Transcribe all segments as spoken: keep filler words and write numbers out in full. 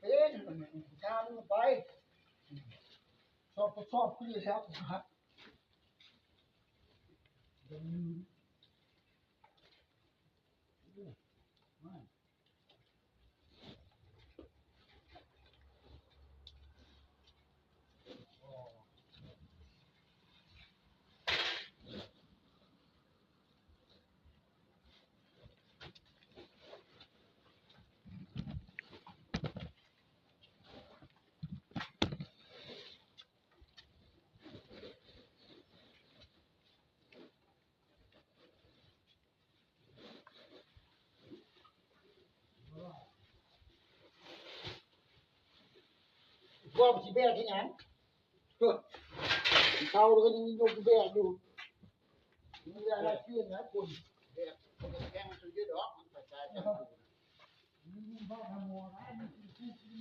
เป็นทางไป สอบก็สอบคือแล้วครับ พวกสิแบกที่หยังเออเตาก็ยังยกแบกอยู่ มีอะไรเปลี่ยนนะคุณ แบกแข้งสุดยอดดอก มันกระจายกันอยู่นะ มันบ้าทำหัวร้าย มันกินที่กิน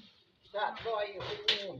ชาติลอยอยู่ที่นู่น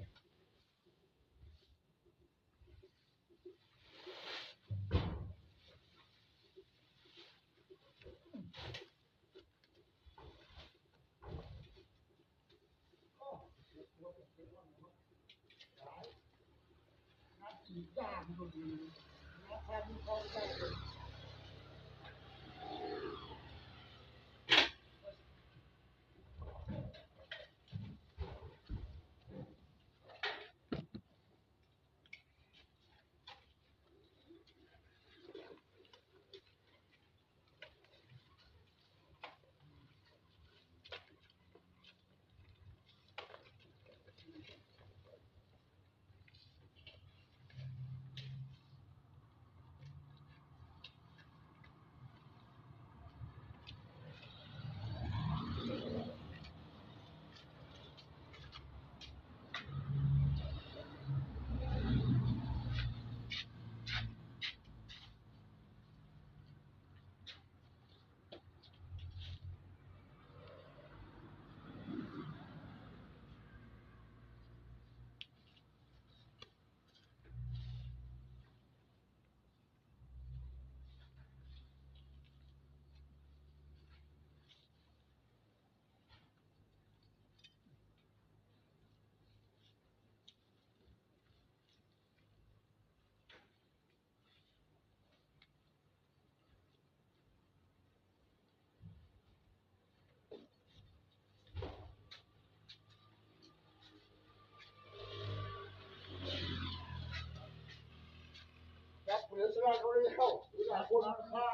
จับเปลือกสลัดเขาเลยเข้า เวลาคนมาฆ่า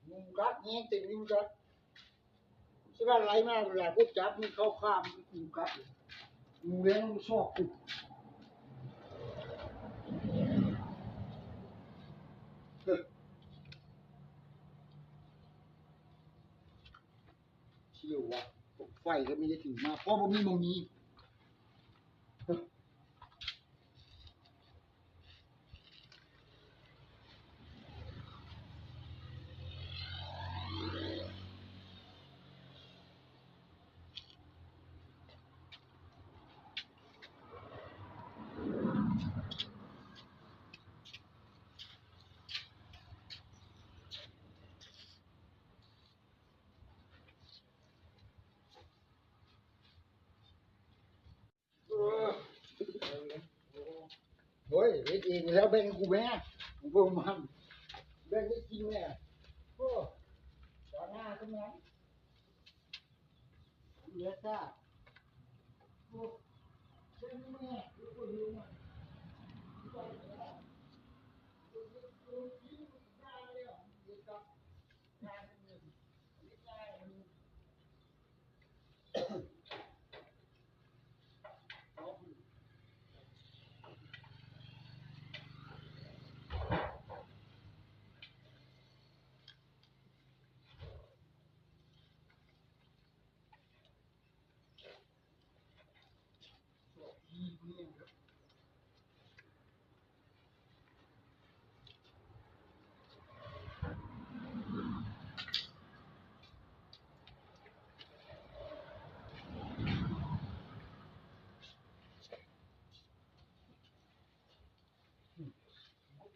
ยุงกัด แฮงเต็มยุงกัด สลัดไหลมา เวลาพวกจับมันเข้าฆ่า มันยุงกัด ยุงแดงมันซอกกู เฮ้ย เที่ยววะ ไฟก็ไม่ได้ถือมา เพราะบ่มีหม่องนี้ เออ โอ้ย เฮ็ดเองแล้วแบ่งกูแม่ กูบ่มัน แบ่งให้กินแม่ โอ้ ต่อหน้าขึ้นมา เดี๋ยวจ้า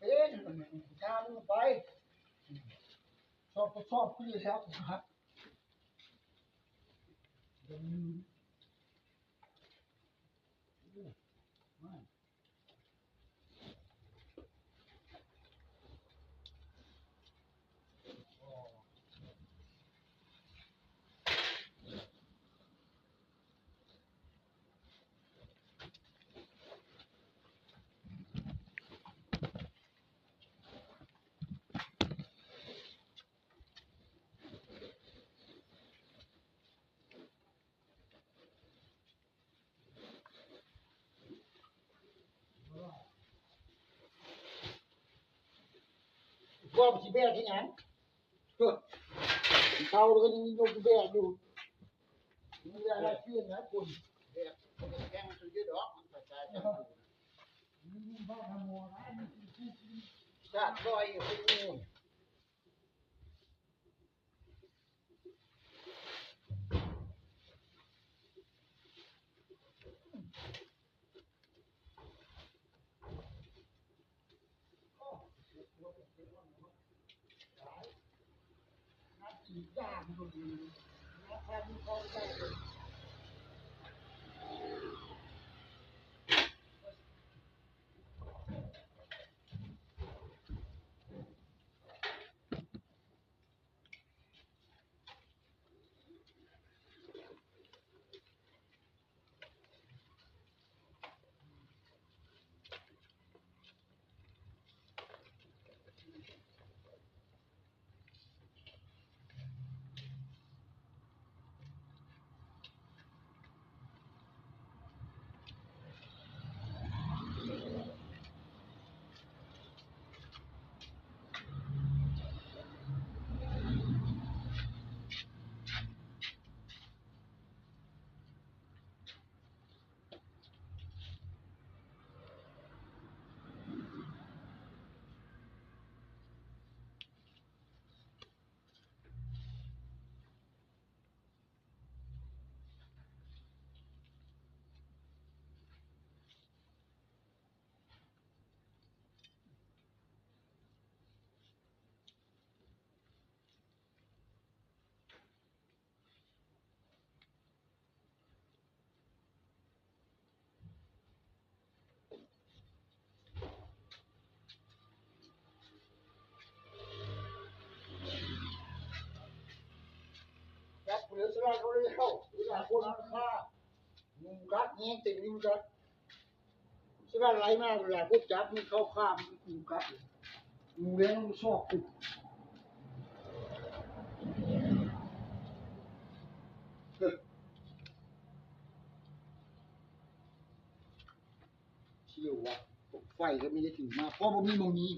เป็นทางไป สอบก็สอบคือแล้วครับ พวกสิแบกที่หยัง เออ เตาก็ยังยกแบกอยู่ มีอะไรเปลี่ยนนะคุณ แบก แบกแข้งสุดยอดดอก มันกระจายกันอยู่นะ มันบ้าทำหัวร้าย มัน ชาติลอยอยู่ที่นู่น จับผู้เดียวสลากเขาเลยเข้า เวลาคนมาฆ่า งูกัดแฮงเต็มอยู่ครับ สลากไหลมา เวลาพวกจับมันเข้าข้าม งูกัด งูแดงมันซอกกุด เฮ้ย เที่ยววะ ไฟก็ไม่ได้ถือมา เพราะบ่มีหม่องนี้